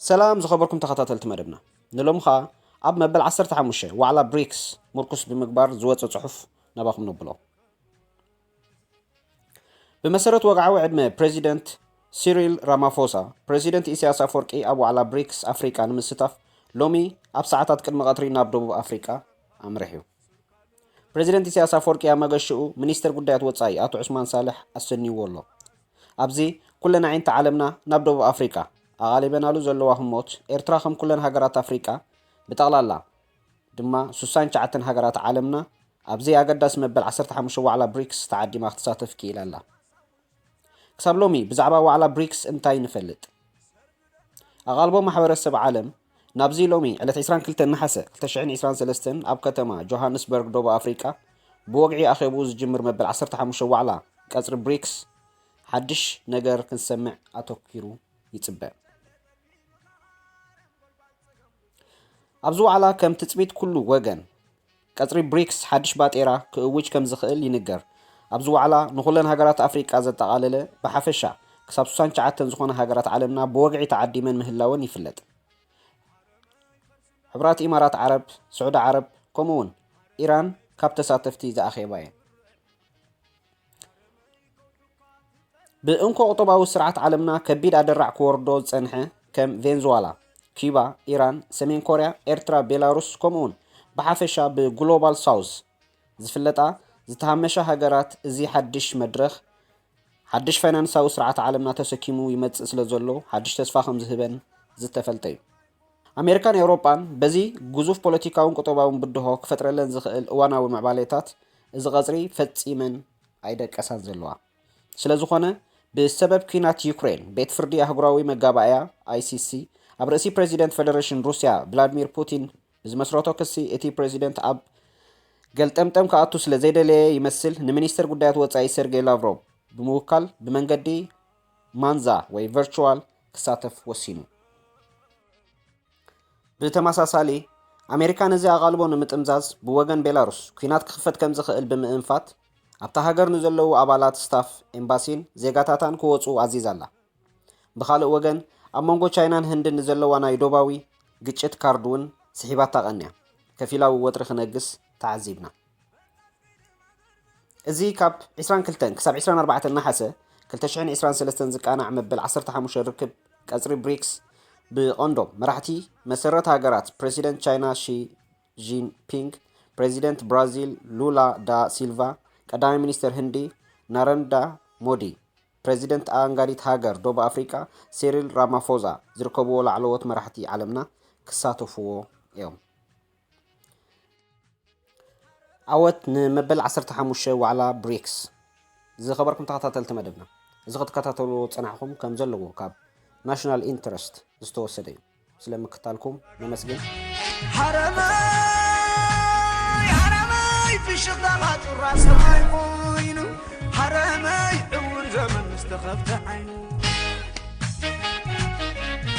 ሰላም ዝኸበርኩም ተኸታተልቲ መደብና፣ ንሎም ኸኣ ኣብ መበል ዓሰርተ ሓሙሽተ ዋዕላ ብሪክስ ምርኩስ ብምግባር ዝወጸ ጽሑፍ ናባኹም ነብሎ። ብመሰረት ወግዓዊ ዕድመ ፕሬዚደንት ሲሪል ራማፎሳ፣ ፕሬዚደንት ኢሳያስ ኣፈወርቂ ኣብ ዋዕላ ብሪክስ ኣፍሪቃ ንምስታፍ ሎሚ ኣብ ሰዓታት ቅድሚ ቀትሪ ናብ ደቡብ ኣፍሪቃ ኣምሪሑ። ፕሬዚደንት ኢሳያስ ኣፈወርቂ ኣብ መገሽኡ ሚኒስተር ጉዳያት ወጻኢ ኣቶ ዑስማን ሳልሕ ኣሰንይዎ ኣሎ። ኣብዚ ኩለን ኣዒንቲ ዓለምና ናብ ደቡብ ኣፍሪቃ ኣቓሊበናሉ ዘለዋ ህሞት፣ ኤርትራ ከም ኩለን ሃገራት ኣፍሪቃ ብጠቕላላ ድማ ስሳን ትሽዓተን ሃገራት ዓለምና ኣብዚ ኣገዳሲ መበል ዓሰርተ ሓሙሽተ ዋዕላ ብሪክስ ተዓዲማ ክትሳተፍ ክኢላ ኣላ። ክሳብ ሎሚ ብዛዕባ ዋዕላ ብሪክስ እንታይ ንፈልጥ? ኣቓልቦ ማሕበረሰብ ዓለም ናብዚ ሎሚ ዕለት ዕስራን ክልተን ነሓሰ ክልተ ሽሕን ዕስራን ሰለስተን ኣብ ከተማ ጆሃንስበርግ ደቡብ ኣፍሪቃ ብወግዒ ኣኼብኡ ዝጅምር መበል ዓሰርተ ሓሙሽተ ዋዕላ ቀጽሪ ብሪክስ ሓድሽ ነገር ክንሰምዕ ኣተኪሩ ይጽበ። ኣብዚ ዋዕላ ከም ትጽቢት ኩሉ ወገን፣ ቀጽሪ ብሪክስ ሓድሽ ባጤራ ክእውጅ ከም ዝኽእል ይንገር። ኣብዚ ዋዕላ ንኹለን ሃገራት ኣፍሪቃ ዘጠቓለለ ብሓፈሻ ክሳብ ስሳን ትሽዓተን ዝኾና ሃገራት ዓለምና ብወግዒ ተዓዲመን ምህላወን ይፍለጥ። ሕብራት ኢማራት ዓረብ፣ ስዑዲ ዓረብ፣ ከምኡ እውን ኢራን ካብ ተሳተፍቲ ዝኣኼባ እየን። ብእንኮ ቁጠባዊ ስርዓት ዓለምና ከቢድ ኣደራዕ ክወርዶ ዝጸንሐ ከም ቬንዙዋላ፣ ኪባ፣ ኢራን፣ ሰሜን ኮርያ፣ ኤርትራ፣ ቤላሩስ ከምኡውን ብሓፈሻ ብግሎባል ሳውዝ ዝፍለጣ ዝተሃመሻ ሃገራት እዚ ሓድሽ መድረኽ ሓድሽ ፋይናንሳዊ ስርዓት ዓለምና ተሰኪሙ ይመጽእ ስለ ዘሎ ሓድሽ ተስፋ ከም ዝህበን ዝተፈልጠ እዩ። ኣሜሪካን ኤውሮጳን በዚ ግዙፍ ፖለቲካውን ቁጠባውን ብድሆ ክፈጥረለን ዝኽእል እዋናዊ ምዕባሌታት እዚ ቀጽሪ ፈጺመን ኣይደቀሳን ዘለዋ። ስለ ዝኾነ ብሰበብ ኲናት ዩክሬን ቤት ፍርዲ ኣህጉራዊ መጋባእያ ኣይሲሲ ኣብ ርእሲ ፕሬዚደንት ፈደሬሽን ሩስያ ቭላድሚር ፑቲን ብዝመስረቶ ክሲ እቲ ፕሬዚደንት ኣብ ገልጠምጠም ክኣቱ ስለ ዘይደለየ ይመስል ንሚኒስተር ጉዳያት ወጻኢ ሰርጌይ ላቭሮቭ ብምውካል ብመንገዲ ማንዛ ወይ ቨርቹዋል ክሳተፍ ወሲኑ። ብተመሳሳሊ ኣሜሪካ ነዚ ኣቓልቦ ንምጥምዛዝ ብወገን ቤላሩስ ኲናት ክኽፈት ከም ዝኽእል ብምእንፋት ኣብታ ሃገር ንዘለዉ ኣባላት ስታፍ ኤምባሲን ዜጋታታን ክወጹ ኣዚዛ ኣላ። ብኻልእ ወገን ኣብ መንጎ ቻይናን ህንድን ንዘለዋ ናይ ዶባዊ ግጭት ካርድ እውን ስሒባታ ቀንያ ከፊላዊ ወጥሪ ክነግስ ተዓዚብና። እዚ ካብ ዕስራን ክልተን ክሳብ ዕስራን ኣርባዕተን ነሓሰ ክልተ ሽሕን ዕስራን ሰለስተን ዝቃናዕ መበል ዓሰርተ ሓሙሽተ ርክብ ቀጽሪ ብሪክስ ብቐንዶም መራሕቲ መሰረት ሃገራት ፕሬዚደንት ቻይና ሺ ጂንፒንግ፣ ፕሬዚደንት ብራዚል ሉላ ዳ ሲልቫ፣ ቀዳማይ ሚኒስተር ህንዲ ናረንዳ ሞዲ፣ ፕሬዚደንት ኣኣንጋዲት ሃገር ደቡብ ኣፍሪቃ ሲሪል ራማፎዛ ዝርከብዎ ላዕለዎት መራሕቲ ዓለምና ክሳተፍዎ እዮም። ዓወት ንመበል ዓሰርተ ሓሙሽተ ዋዕላ ብሪክስ። ዝኸበርኩም ተኸታተልቲ መደብና፣ እዚ ክትከታተልዎ ዝጸናሕኩም ከም ዘለዎ ካብ ናሽናል ኢንትረስት ዝተወሰደ እዩ። ስለ ምክታልኩም ነመስግን። ሓረመይ ሓረመይ ፍሽኽታኻ ጩራ ሰማይ ኮይኑ ሓረመይ ዕውር ዘመን ምስ ተኸፍተ ዓይኑ